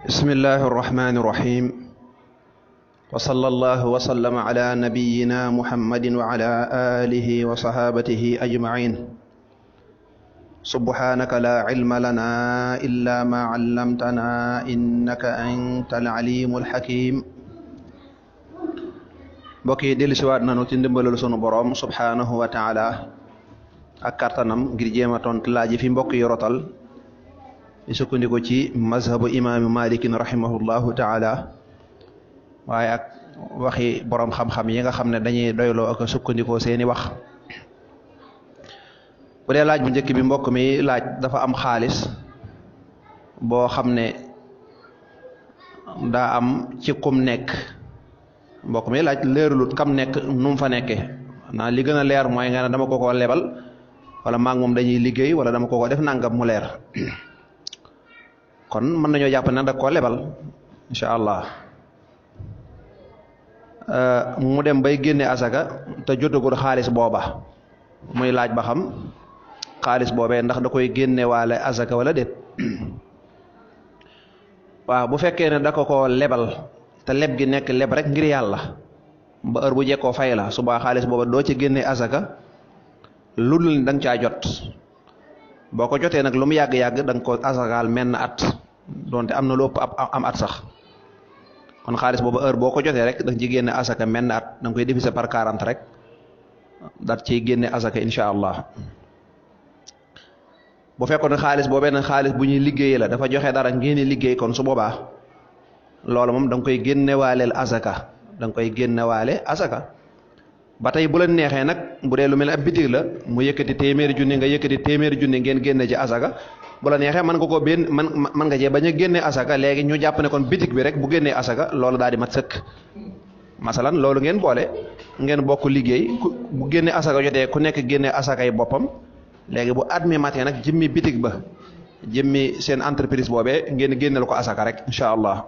bismillahi irrahmani irrahim wa sallallahu wa sallama ala nabiyina muhammadin wa ala alihi wa sahabatihi ajmain subhanaka la ilma lana illa ma allamtana innaka anta al-alimul hakim. mbokk yi dellu siwaat nanu ci ndimbalal sunu boroom subhanahu wa taala ak kartanam ngir jéema tontu laaj fi mbokk yi rotal di sukkandiku ci mazhabu imaami malikin rahimahullahu taala waaye ak waxi boroom xam-xam yi nga xam ne dañuy doyloo ak sukkandikoo seeni wax. bu dee laaj bu njëkk bi mbokk mi laaj dafa am xaalis boo xam ne daa am ci kum nekk mbokk mi laaj leerulut kam nekk nu mu fa nekke naa li gën a leer mooy nga ne dama ko lebal wala maa ngi moom dañuy liggéey wala dama ko def nangam mu leer kon mën nañoo jàpp ne da koo lebal incha allah mu dem bay génne asaka te jotagul xaalis booba muy laaj ba xam xaalis boobee ndax da koy génne waale asaka wala déet. waaw bu fekkee ne da ko lebal te leb gi nekk leb rek ngir yàlla ba heure bu jekkoo fay la suba xaalis booba doo ci génne asaka lu dul da nga caa jot boo ko jotee nag lu mu yàgg-yàgg da nga ko asakaal menn at donte am na lu ëpp am at sax kon xaalis booba heure boo ko jotee rek da nga ci génne asaka menn at da nga koy diviser par 40 rek daat ciy génne asaka incha allah. bu fekkoon ne xaalis boobee nag xaalis bu ñuy liggéeyee la dafa joxe dara ngeen liggéey kon su boobaa loolu moom da nga koy génnewaaleel asaka da nga koy génnewaale asaka ba tey bu la neexee nag bu dee lu mel ne ab bitig la mu yëkkati téeméeri junni nga yëkkati téeméeri junni ngeen génne ci asaka bu la neexee mën nga ko mën nga cee bañ a génne asaka léegi ñu jàpp ne kon bitig bi rek bu génnee asaka loolu daal di mat sëkk. masalan loolu ngeen boole ngeen bokk liggéey bu génne asaka jotee ku nekk génne asakay boppam. léegi bu at mi matee nag jëmmi bitig ba jëmmi seen entreprise boobee ngeen génneel ko asaka rek incha allah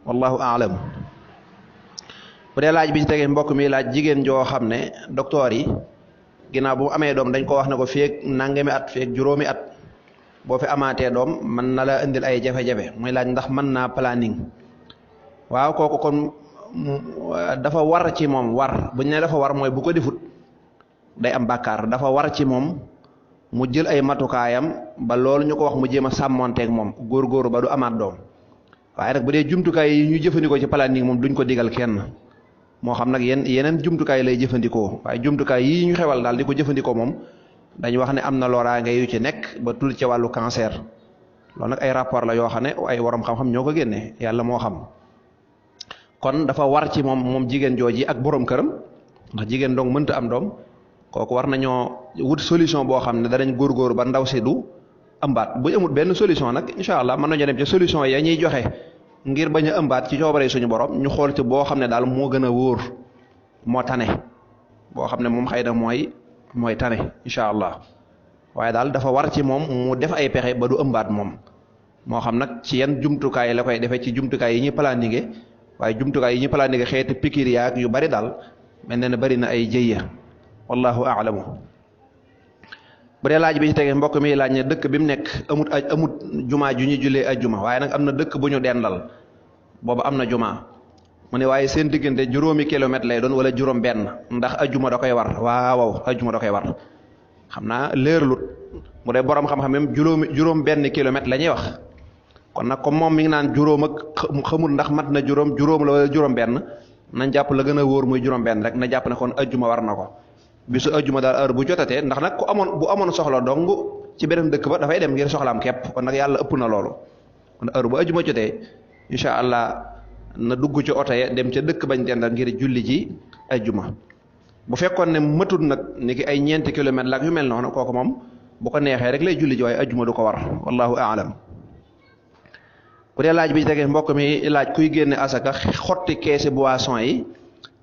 wallahu aalam. bu dee laaj bi ci tegee mbokk mi laaj jigéen joo xam ne docteur yi ginnaaw bu mu amee doom dañ ko wax ne ko feeg nangami at feeg juróomi at boo fi amaatee doom mën na la indil ay jafe-jafe muy laaj ndax mën naa planning. waaw kooku kon dafa war ci moom war bu ñu ne dafa war mooy bu ko defut day am bàkkaar dafa war ci moom mu jël ay matukaayam ba loolu ñu ko wax mu jéem a sàmmonteeg moom góor-góoru ba du amaat doom. waaye nag bu dee jumtukaay yi ñu jëfandikoo ci planning moom duñ ko digal kenn moo xam nag yeneen jumtukaay lay jëfandikoo waaye jumtukaay yi ñu xewal daal di ko jëfandikoo moom dañu wax ne am na loraange yu ci nekk ba tul ci wàllu cancer loolu nag ay rapport la yoo xam ne ay waroom xam-xam ñoo ko génnee yàlla moo xam. kon dafa war ci moom jigéen jooji ak borom këram ndax jigéen dong mënta am doom kooku war nañoo wut solution boo xam ne danañ góorgóor ba ndaw si du ëmbaat bu amul benn solution nag incha allah mën nañoo dem ci solution ya ñuy joxe ngir bañ a ëmbaat ci coobare suñu borom ñu xool ci boo xam ne daal moo gën a wóor moo tane boo xam ne moom xëy na mooy tane incha allah waaye daal dafa war ci moom mu def ay pexe ba du ëmbaat moom moo xam nag ci yan jumtukaay la koy defee ci jumtukaay yi ñuy planifié waaye jumtukaay yi ñuy planifié xeeti pikir yaak yu bari daal mel na ne bari na ay jëyya wallahu a'lamu. bu dee laaj bi ci tege mbokk mi laaj ne dëkk bi mu nekk amut jumaa ju ñu jullee ajjuma waaye nag am na dëkk bu ñu dendal boobu am na jumaa mu ne waaye seen diggante juróomi kilomètre lay doon wala juróom benn ndax ajjuma da koy war waaw ajjuma da koy war xam naa leerlut mu dee borom xam-xam même juróom benn kilomètre la ñuy wax kon nag comme moom mi ngi naan juróom ak xamul ndax mat na juróom la wala juróom benn nañ jàpp la gën a wóor muy juróom benn rek na jàpp ne kon ajjuma war na ko bisu ajjuma daal heure bu jotatee ndax nag bu amoon soxla dong ci beneen dëkk ba dafay dem ngir soxlaam képp kon nag yàlla ëpp na loolu kon heure bu ajjuma jotee incha allah na dugg ci oto ya dem ca dëkk bañ dendal ngir julli ji ajjuma. bu fekkoon ne matul nag ni ki ay ñeenti kilomètres laak yu mel noonu kooku moom bu ko neexee rek lay julli ji waaye ajjuma du ko war wallahu aalam. bu dee laaj bi ci tegee mbokk mi laaj kuy génne asaka xotti keesi boisson yi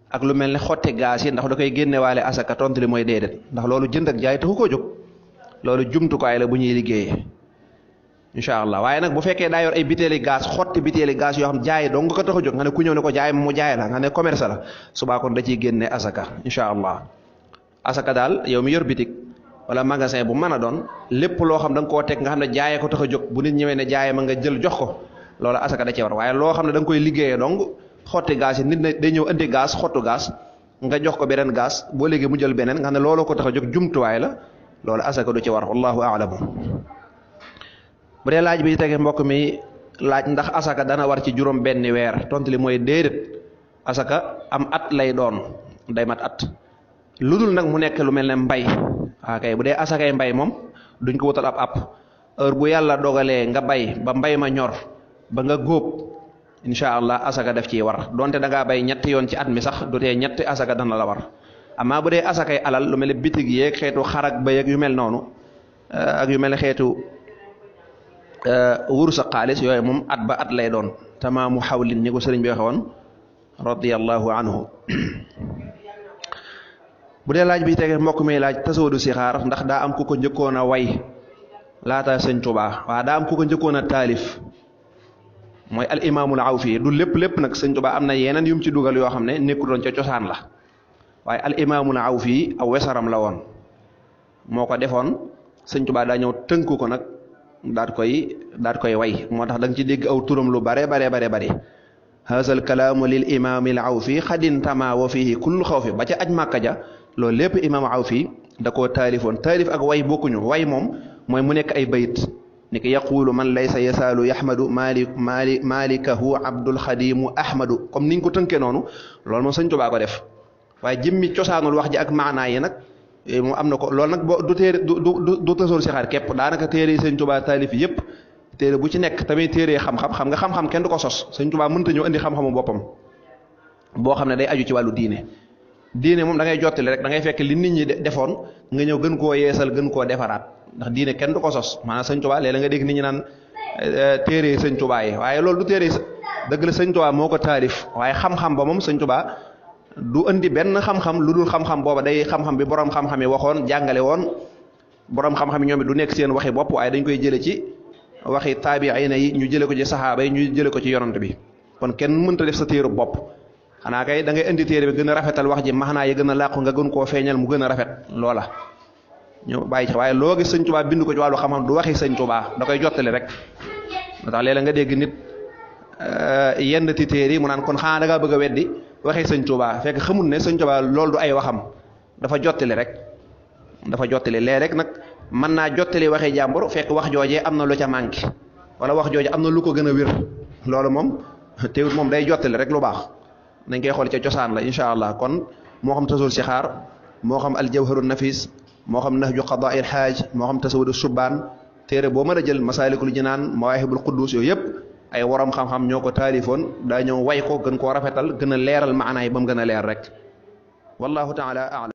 ak lu mel ne xotti gaas yi ndax da koy génnewaale asaka tontu li mooy déedéet ndax loolu jënd ak jaay taxu koo jóg loolu jumtukaay la bu ñuy liggéeyee incha allah waaye nag bu fekkee daa yor ay bitéeli gaz xotti bitéeli gaz yoo xam jaay dong nga ko tax a jóg nga ne ku ñëw ne ko jaay mu jaay la nga ne commerce la subaa kon da ciy génne asaka incha allah. asaka daal yow mi yor bitik wala magasin bu mën a doon lépp loo xam da nga koo teg nga xam ne jaayee ko tax a jóg bu nit ñëwee ne jaayee ma nga jël jox ko loola asaka da cee war waaye loo xam ne da nga koy liggéeyee donc xotti gaz yi nit na day ñëw indi gaz xottu gaz nga jox ko beneen gaz boo léegi mu jël beneen nga xam ne looloo ko tax a jóg jumtuwaay la loolu asaka du ci war wallahu a'lamu. bu dee laaj bi tege mbokk mi laaj ndax asaka dana war ci juróom benni weer tontu li mooy déedéet asaka am at lay doon day mat at lu dul nag mu nekk lu mel ne mbay kay bu dee asakay mbay moom duñ ko wutal ab app heure bu yàlla dogalee nga bay ba mbay ma ñor ba nga góob incha allah asaka def ciy war donte da ngaa bay ñetti yoon ci at mi sax du tee ñetti asaka dana la war amaa bu dee asakay alal lu mel ne bitig yeeg xeetu xarak bay ak yu mel noonu ak yu mel ne xeetu wurus ak xaalis yooyu moom at ba at lay doon tamaamu xawlin ni ko sëriñ bi waxe woon radiyallahu anhu. bu dee laaj bi tege mbokk mi laaj tasawudu sixaar ndax daa am ku ko njëkkoon a way laata sëñ Tuubaa waaw daa am ku ko njëkkoon a taalif mooy al imaamul awfi du lépp nag sëñ Tuubaa am na yeneen yum ci dugal yoo xam ne nekkul doon ca cosaan la waaye al imaamul awfi aw wesaram la woon moo ko defoon sëñ Tuubaa daa ñëw tënku ko nag daat koy way moo tax da nga ci dégg aw turam lu bare haazal kalaamu lil imaamil awfi xadin tama wa fihi kullu xawfi ba ca aj màkka ja loolu lépp imaam awfi da koo taalifoon taalif ak way bokkuñu way moom mooy mu nekk ay bayit ni ki yaquulu man laysa yasaalu yaxmadu malikahu abdul xadimu ahmadu comme niñ ko tënkee noonu loolu moom sëñ Tuubaa ko def waaye jëmmi cosaanul wax ji ak maanaa yi nag moom am na ko loolu nag boo du téere du tasawudu sixaar képp daanaka téere yi sëñ Tuubaa taalif yëpp téere bu ci nekk tamit téere xam-xam xam nga xam-xam kenn du ko sos sëñ Tuubaa mënta ñëw indi xam-xamu boppam boo xam ne day aju ci wàllu diine moom da ngay jottali rek da ngay fekk li nit ñi defoon nga ñëw gën koo yeesal gën koo defaraat ndax diine kenn du ko sos maanaam sëñ Tuubaa léeg-léeg nga dégg nit ñi naan téere sëñ Tuubaa yi waaye loolu du téere dëgg la sëñ Tuubaa moo ko taalif waaye xam-xam ba moom sëñ Tuubaa du indi benn xam-xam lu dul xam-xam booba day xam-xam bi borom xam-xam yi waxoon jàngale woon borom xam-xam yi ñoom it du nekk seen waxi bopp waaye dañ koy jële ci waxi taabiina yi ñu jële ko ci saxaaba yi ñu jële ko ci yonant bi kon kenn mënta def sa téeru bopp xanaa kay da ngay indi téere bi gën a rafetal wax ji maxnaa yi gën a làqu nga gën koo feeñal mu gën a rafet loola ñu bàyyi ci waaye loo gis sëñ Tuubaa bind ko ci wàllu xam-xam du waxi sëñ Tuubaa da koy jottali rek moo tax léeg-léeg nga dégg nit yenn ti téere yi mu naan kon xanaa da ngaa bëgg a weddi waxi sëñ Tuubaa fekk xamul ne sëñ Tuubaa loolu du ay waxam dafa jottali rek léeg rek nag mën naa jottali waxi jàmbur fekk wax joojee am na lu ca manqué wala wax jooje am na lu ko gën a wér loolu moom teewut moom day jottali rek lu baax dañ koy xool ca cosaan la incha allah kon moo xam tasawudu sixaar moo xam aljawharu nafis moo xam nahju qadaa'il xaaj moo xam tasawudu subbaan téere boo mën a jël masaalikul jinaan mawaahibul quddus yooyu yëpp ay waram xam-xam ñoo ko taalifoon daa ñëw way ko gën koo rafetal gën a leeral maanaa yi ba mu gën a leer rek wallahu taala a'lam